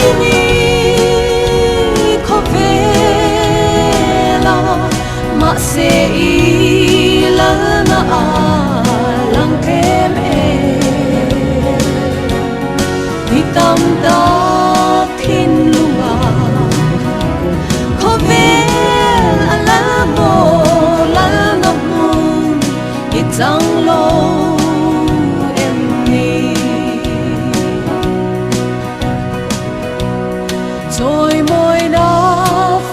i ni khawvela mahse i lalna a lang tlem em. Ni tam tak thinlunga khawvel a lal maw lalna hmun i chang lo em ni? Chawimawina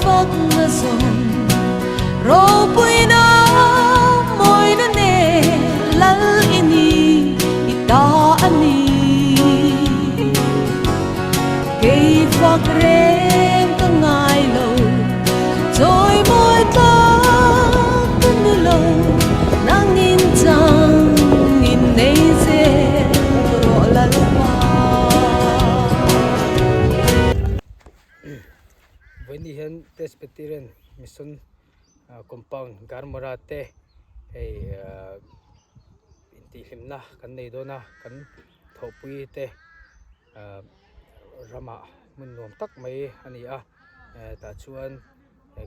fakna zawng ropuina mawina nen lal i ni i ta a ni. Kei fak reng ka ngai lo, chawimawi tlak ka ni lo, nangin chang in nei zel rawh Lalpa. Vawiin hian Presbyterian Mission Compound Garmara te hei intihhlimna kan nei dawn a, kan thawhpui te. Ramah hmun nuam tak mai a ni a tah chuan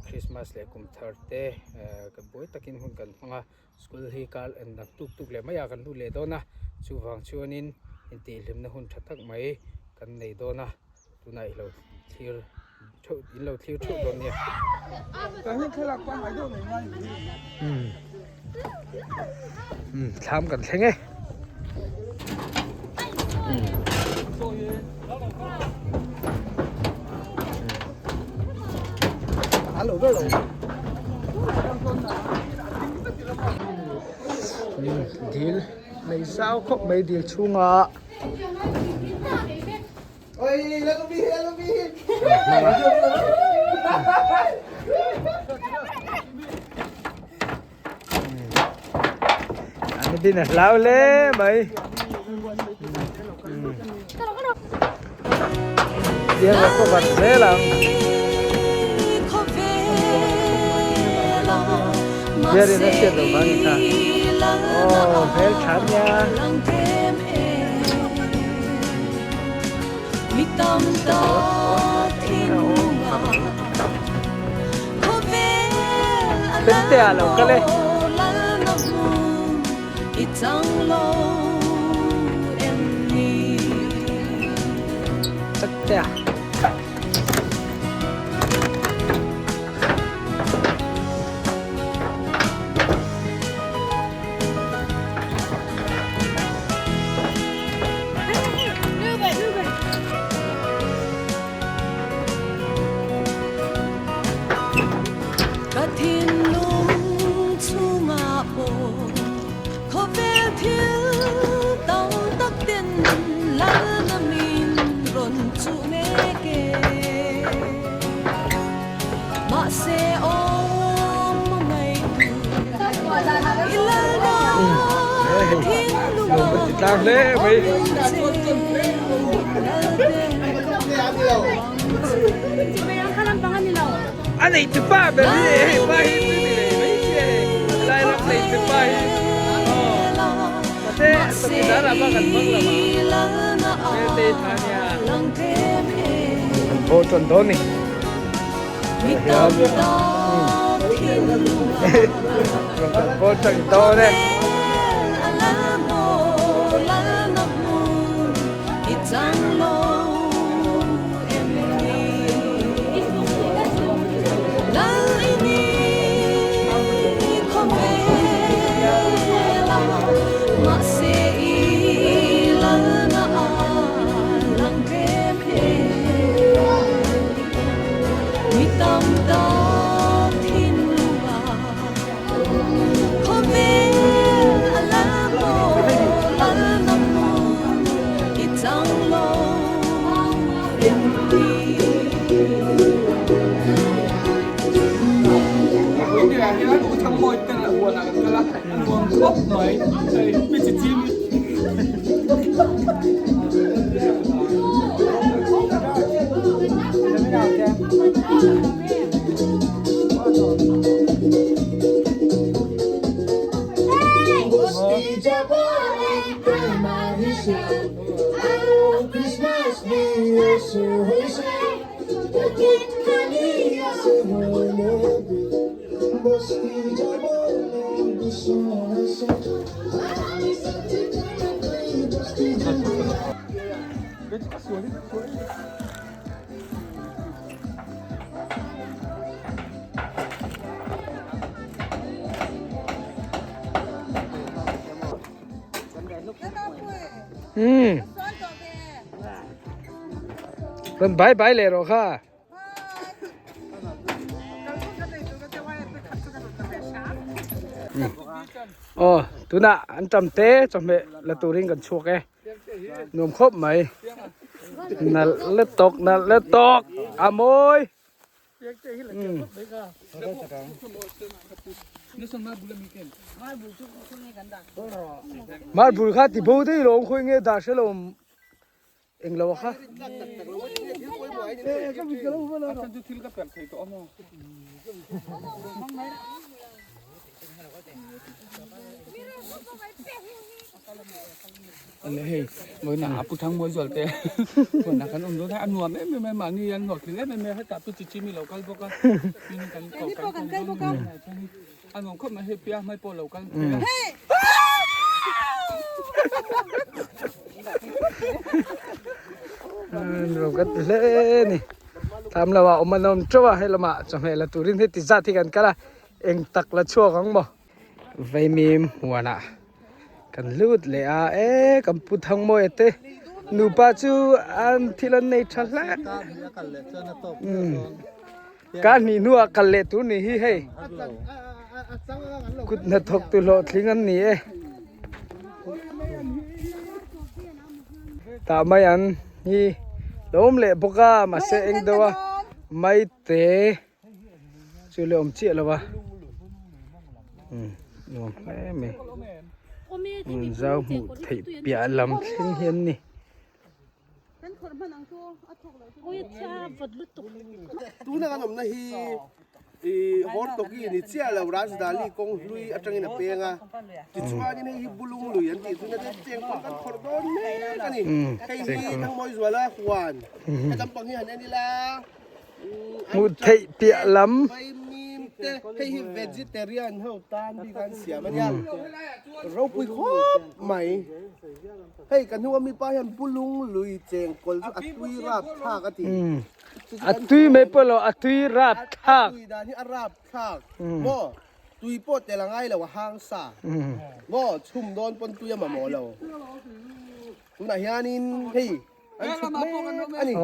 Christmas leh kum thar te kan buai takin hun kan hmang a school hi kal en dak tuk tuk leh mai a kan lut leh dawn a chuvang chuanin intihhlimna hun tha tak mai kan nei dawn a tunah i lo thlir theuh in lo thlir theuh dawn nia. Thlam kan thleng e. Dil nei zau khawp mai dil chhungah. An din a hlau hle mai. Tiang a kawp an zel ang. Biarin a hriat loh vang kha. Aw hmel tha nia. Fente ah lo kal e. Fente ah. Ka thinlung chhungah pawh khawvel thil tam tak ten lalna min rawn chuh mek e. Mahse awm a ngaihtu i lalna thinlungah awm che lalten. A nei tu pa ber hi hei pa hi chu ni leh mai che hei lai ram nei tu pa hi aw mate chawkidar ah bak an hmang lo ang hmelte tha nia an haw tawn dawn ni kan haw tawn dawn e. Umm rawn bai bai leh rawh kha. Aw tunah an tam te chawhmeh la turin kan chhuak e nuam khawp mai nalh let tawk nalh let tawk a mawi. Marbul kha ti bo daih lo ang khawi nge dah hre lo eng lo kha. Ani hei vawiin ah pu thang mawi zual te huanah kan awm dawn a a nuam em em a mahni an hlawhtling em em a hetah pu chi chi mi lo kal bawk a tin kan koh kan kal bawk a a nuam khawp mai hei piah hmai pawh lo kal thei a. Nuam ka ti hle ni tham lo ah awm an awm teuh a hei lamah chawhmeh la turin heti zat hi kan kal a eng tak la chhuak ang maw. Vaimim huanah kan lut leh a e kan pu Thangmawia te nupa chu an thil an nei tha hle ka hnih hnuah kal leh tur ni hi hei kut hnathawk tu hlawhtling an ni e tah mai an hi lo awm leh bawk a mahse eng deuh a maite. Chu le awm chiah lo a nuam hle mai zau hmuh theih piah lam thleng hian ni. Tuna kan awmna hi ih hawr tawki ni chiah lo Rajdhani kawng hlui atangin a peng a tichuanin hei hi Bulung lui an tih tuna te cheng pawh kan khawrh dawn mek a ni hei hi Thangmawizuala huan helam pang hi han en ila. Hmuh theih piah lam. Hei hi vegetarian ho tan bik an siam a nia. Ropui khawp mai. Hei ka hnunga mipa hian Bulung lui chengkawl chu a tui rap thlak a ti. A tui mai pawh lo a tui rap thlak. A tui dan hi a rap thlak. Maw tui pawh tel a ngai lo a hang sa. Maw chhum dawn pawn tui a mamawh lo. Tunah hianin hei an chhuk mek a ni.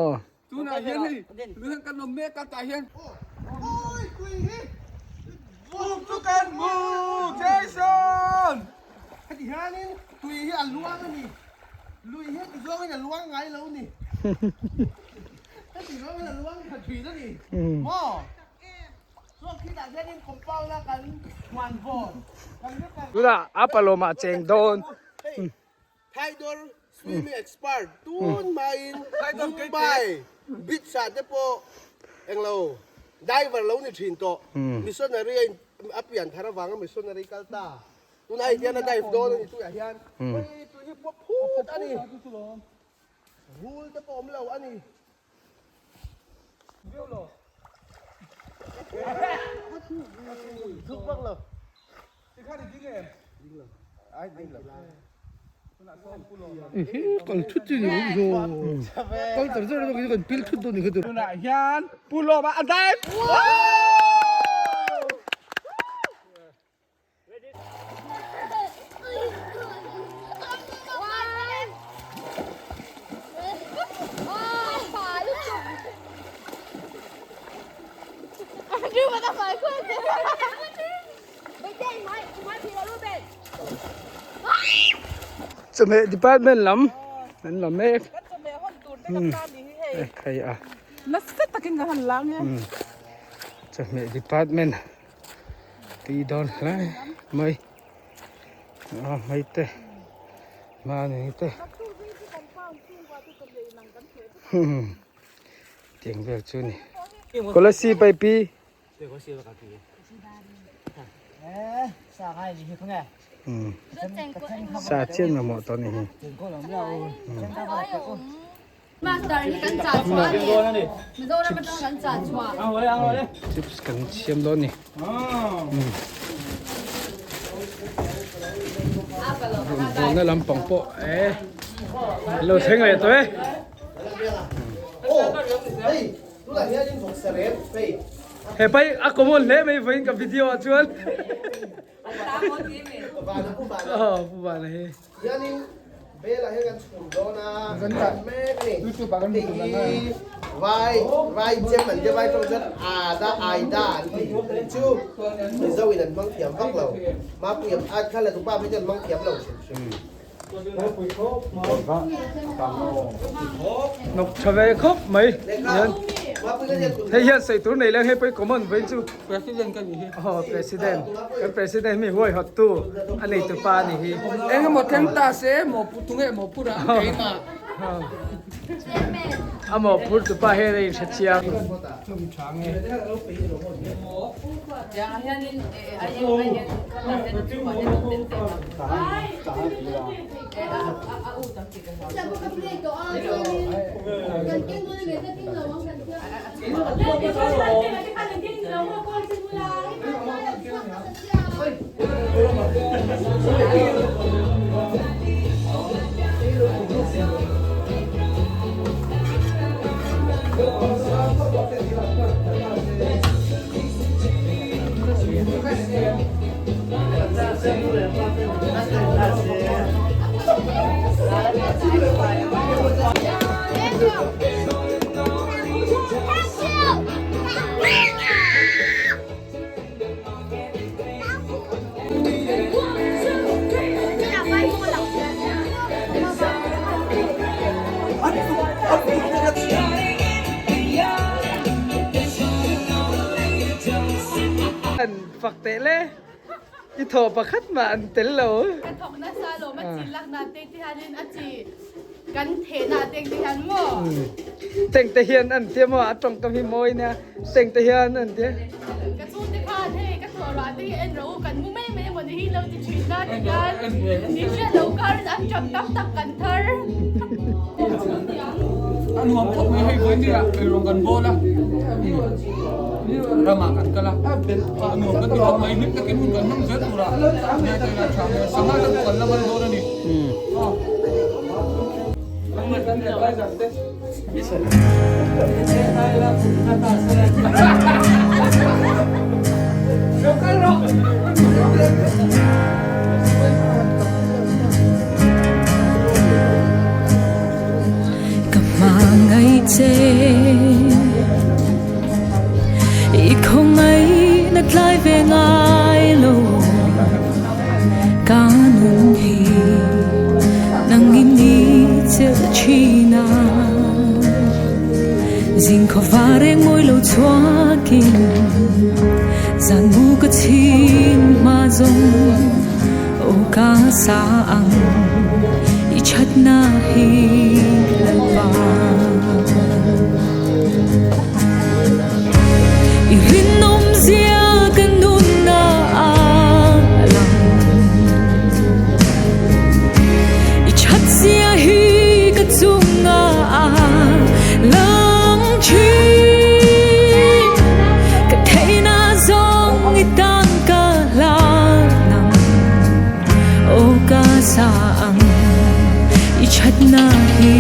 Tunah hian hei luihan kan awm mek a tah hian. Awi tui hi Buk chu kan hmu Jason! Heti hianin tui hi a luang a ni. Lui hi heti zawngin a luang ngai lo ni. Heti zawngin a luang tha thin a ni. Maw? Chuan khitah hianin compound a kan huan vawn kan vek a. Tunah a palawmah cheng dawn. Hei Thaidawr swimming expert tun hmain Mumbai beach ah te pawh englo diver lo ni thin tawh missionary a in a pian thar avanga missionary kal ta tunah hei hian a dive dawn a ni tuiah hian hei tui hi pawp phut a ni rul te pawh awm lo a ni. Zuk vak lo. Tunah hian Pu Lawma a dive. Chawhmeh department lam an la mek khai a chawhmeh department tui dawn hle mai a hmai te mahni te tiang vel chu ni Kolasib pi sa chian mamawh tawh a ni hi. Chips kan siam dawn ni. Rawngbawlna lampang pawh e lo thleng leh tawh e. He pai a common hle mai vawiin ka video ah chuan. Aw pu Vana hi. Hianin bel ah hian kan chhum dawn a kan dah mek a ni hei hi vai vai chem an tia vai tawng chuan ada aida an ti chu mizo in an hmang thiam vak lo mapui am at kha la tupa phei chuan hmang thiam lo hrim hrim. Nawk tha ve khawp mai hian hei hian sawi tur nei leng hei pawh hi common vawiin chu. President ka nih hi. Aw president kan president mi huai hawt tu a nei tu pa a nih hi. Eng emaw thleng ta se maw pu tunge maw phur a keimah. A maw phur tu pa hian a inhre chiang. An fak teh le i thaw pakhat mah an tel lo. Ka thawk nasa lawm a chi lakna te ti hianin a chi kan thehna te ti hian maw. Teng te hian an tia maw a tawngkam hi mawi nia teng te hian an tia. Ka chhungte khan hei ka thawh rah te hi en rawh u kan mu mai mai emaw ni hi lo ti thin a ti hian ni hriat lo karin an tap tam tak kan thar. A nuam khawp mai hei vawi nia eirawng kan bawl a ramah kan kal a a nuam kan ti khawp mai hlim takin hun kan hmang zel tur a nia te ila tha mai a sangha te pawh kan la man dawn a ni. Ka hmangaih che I khawngaih na tlai ve ngai lo Ka nun hi nang in ni chelh thin a Zing khaw var eng mawi lo chhuakin Zan mu ka chhin hma zawng Aw ka sa ang i thatna hi Lalpa. I rinawm zia ka nunna a lang. I that zia hi ka chunga a lang thin. Ka theihna zawng i tan ka hlan ang. Aw ka sa ang i thatna hi.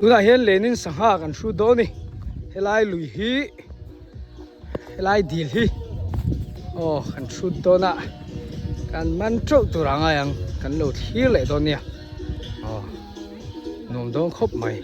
Tunah hian lenin sangha kan hrut dawn a ni helai lui hi helai dil hi aw kan hrut dawn a kan man teuh tur a ngai ang kan lo thlir leh dawn nia aw nuam dawn khawp mai.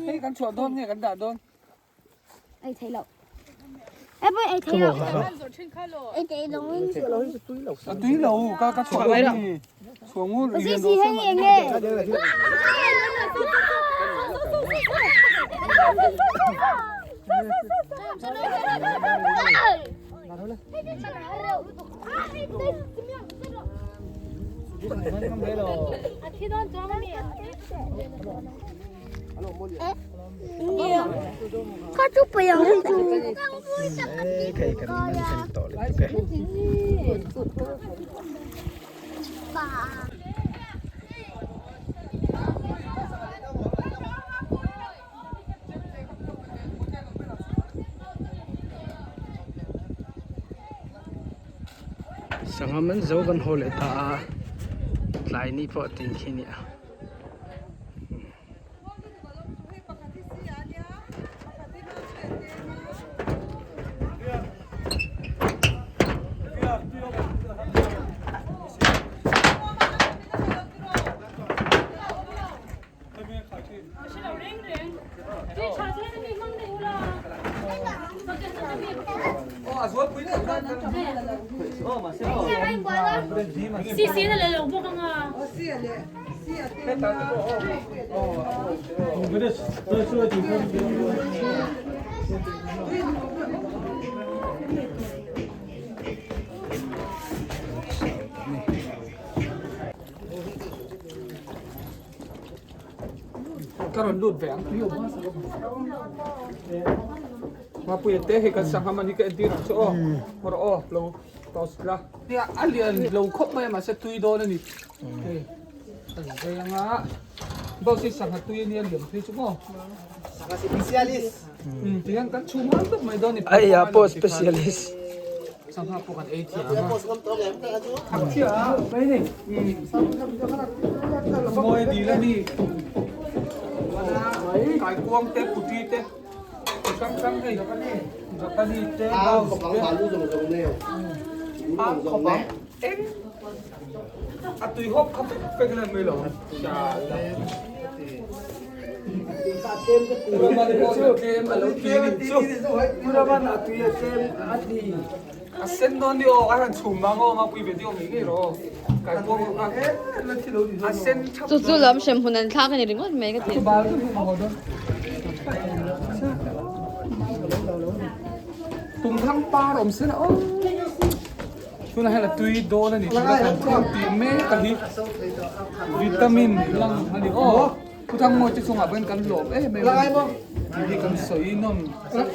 Hei kan chhuah dawn nge kan dah dawn. Ei thei lo. Ei pawh ei thei lo. Ei thei lo. A tui lo ka ka chhuah dawn ni. Chhuah ngur Si si hei eng nge. Sangha man zo kan haw leh ta a tlai ni pawh tin khi a ni a. Ka rawn lut ve ang tui awm hmasa bawk. Mapuia te hei kan sangha man hi ka entir ang che aw. Hawr aw lo toss la. Nia a lian lo khawp mai a mahse tui dawn a ni. Hei. A zai anga boss hi sangha tui ania lian phei chu maw. Sangha specialist. Um tihian kan chhum hman tawp mai dawn ni. Ai ah pawh specialist. Sangha pawh kan ei thiam a. Post ngam tawh em ta chu. Thak thiam mai ni. Mawi dil a ni. Kaikuang te puti te chi hrang hrang hei Japani te mouse te. Ang khawp ang eng a tui hawp kha fek fek a mai lo. A sen dawn ni aw a han chhum mang aw mapui video ngei ngei rawh aw kaikuang kha a sen thap Chu chu lam hrem hun an thlak a ni ringawt mai ka ti. Bal chu hmu haw dawn. Tumthang par awm se la aw. Tunah hian a tui dawn a ni tih kan thil tih mek a hi vitamin lang a ni aw. Thuthang mawi te chungah pawhin kan lawm em em a ni tih hi kan sawi nawm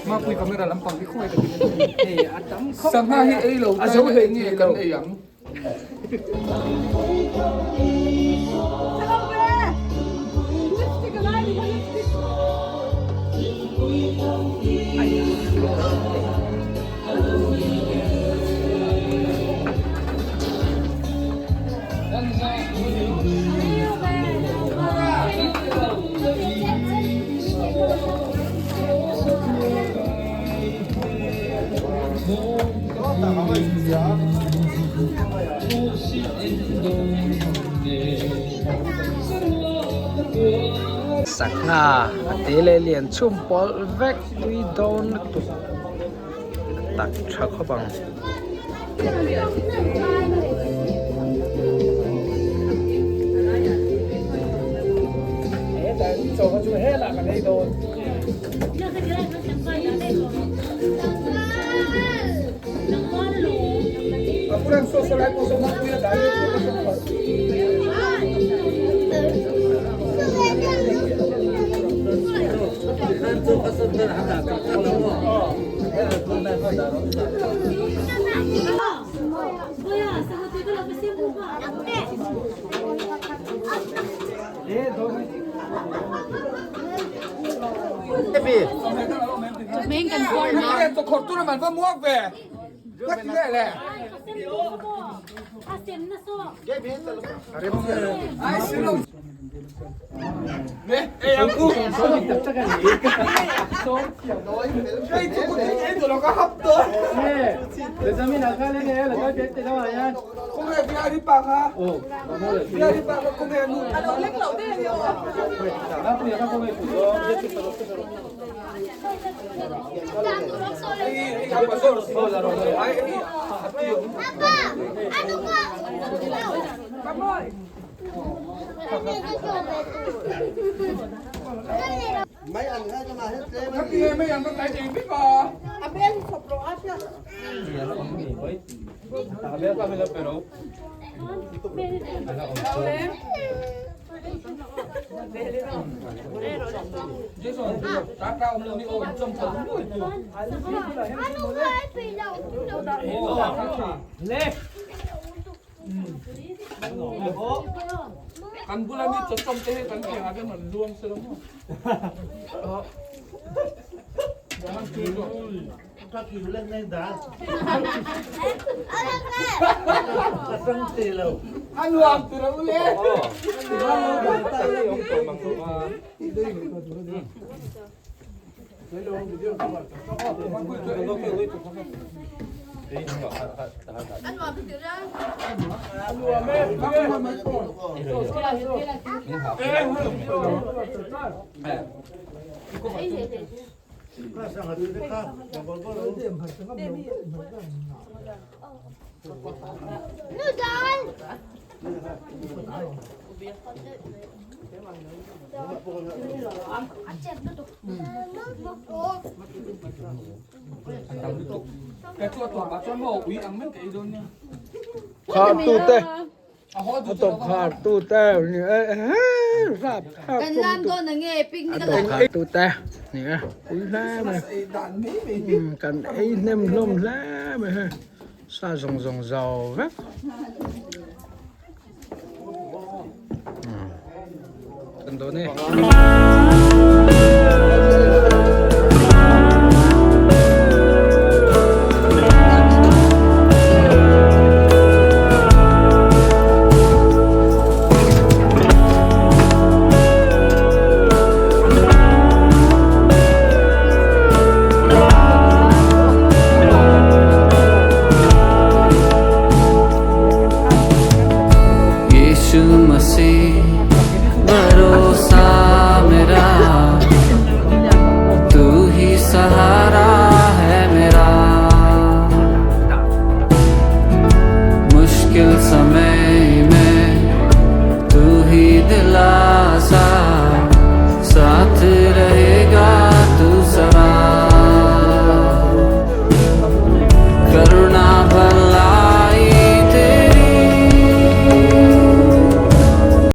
Mapui camera lampang hi khawngaih takin a ni sangha hi ei lo ta ila eng nge kan ei ang. Sangha a te leh lian chhum pawlh vek tui dawn lutuk tak tha khawp ang. Kan bula mi chawchawm te hi kan piangah hian an luang se lo maw? A nuam ti lo le. Khar tu te a tawp khar tu te ni e rap thlak Kan lam dawn ang e picnic a tawp khar tu te ni e pui hle mai kan ei hnem hlawm hle mai hei sa zawng zawng zo vek. Kan dawn e.